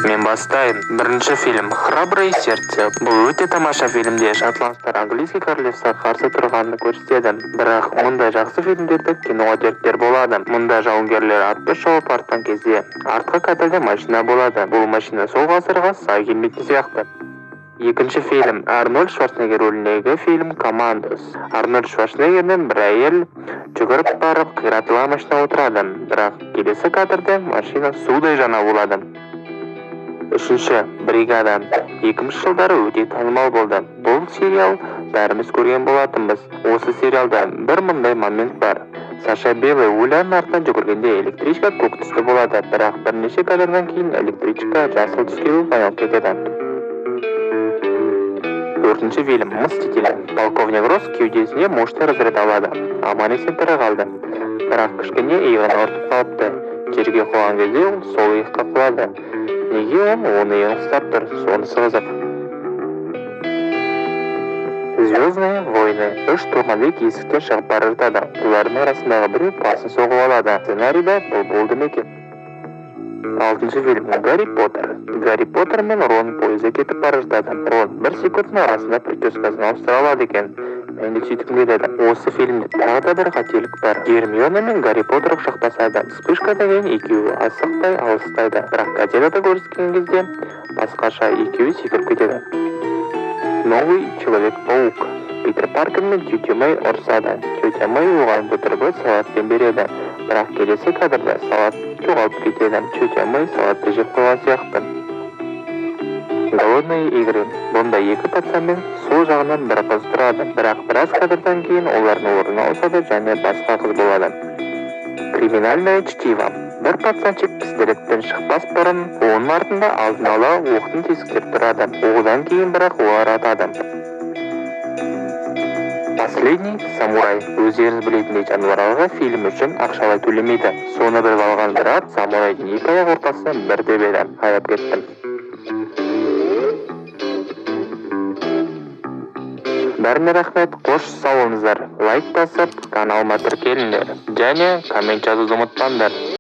Мен бастайын. Бірінші фильм — «Храброе сердце». Бұл өте тамаша фильмде шотландтар английский королевствоға қарсы тұрғанын көрсетеді. Бірақ мұндай жақсы фильмдерде киноға дерттер болады. Мұнда жауынгерлер атпен шауып артқан кезде артқы кадрда машина болады. Бұл машина сол ғасырға сай келмейтін сияқты. Екінші фильм — Арнольд Шварценеггер рөліндегі фильм «Коммандос». Арнольд Шварценеггерден бір әйел жүгіріп барып, қиратылған машинаға отырады, бірақ келесі кадрда машина судай жаңа болады. Үшінші — «Бригада». 2000 жылдары өте танымал болды бұл сериал, бәріміз көрген болатынбыз. Осы сериалда бір мындай момент бар: Саша Белый Оляның артынан жүгіргенде, электричка көк түсті болады, бірақ бірнеше кадрдан кейін электричка жасыл түске айналып кетеді. Төртінші фильм — «Мстители». Полковник Росс кеудесіне мощный разряд алады, аман есен тірі қалды, бірақ кішкене иығын ауыртып қалыпты. Жерге құлаған кезде ол сол иыққа құлады. Неге ол оның иығын ұстап тұр, сонысы қызық. «Звездные войны». Үш штурмовик есіктен шығып бара жатады. Олардың арасындағы біреу басын соғып алады. Сценарийда бұл болды ма екен? Алтыншы фильм — «Гарри Поттер». Гарри Поттер мен Рон пойызда кетіп бара жатады. Рон бір секундтың арасында прическасын ауыстыра алады екен. Мен де сөйткім келеді. Осы фильмде тағы да бір қателік бар. Гермиона мен Гарри Поттер құшақтасады. Вспышкадан кейін екеуі асықпай алыстайды, бірақ газетада көрсеткен кезде басқаша, екеуі секіріп кетеді. «Новый человек паук». Питер Паркер мен тетя Мэй ұрысады. Тетя Мэй оған бутерброд салатпен береді, бірақ келесі кадрда салат жоғалып кетеді. Тетя Мэй салатты жеп қойған сияқты. «Голодные игры». Бұнда екі пацан мен сол жағынан бір қыз тұрады, бірақ біраз кадрдан кейін олардың орны ауысады және басқа қыз болады. «Криминальное чтиво». Бір пацанчик пистолетпен шықпас бұрын оның артында алдын ала оқтың тесіктері тұрады. Одан кейін бірақ олар атады. «Последний самурай». Өздеріңіз білетіндей, жануарларға фильм үшін ақшалай төлемейді. Соны біліп алған бір ат самурайдың екі аяқ ортасынан бір тебеді. Аяп кеттім. Бәріне рахмет, қош сау болыңыздар. Лайк басып, каналыма тіркеліңдер және коммент жазуды ұмытпаңдар.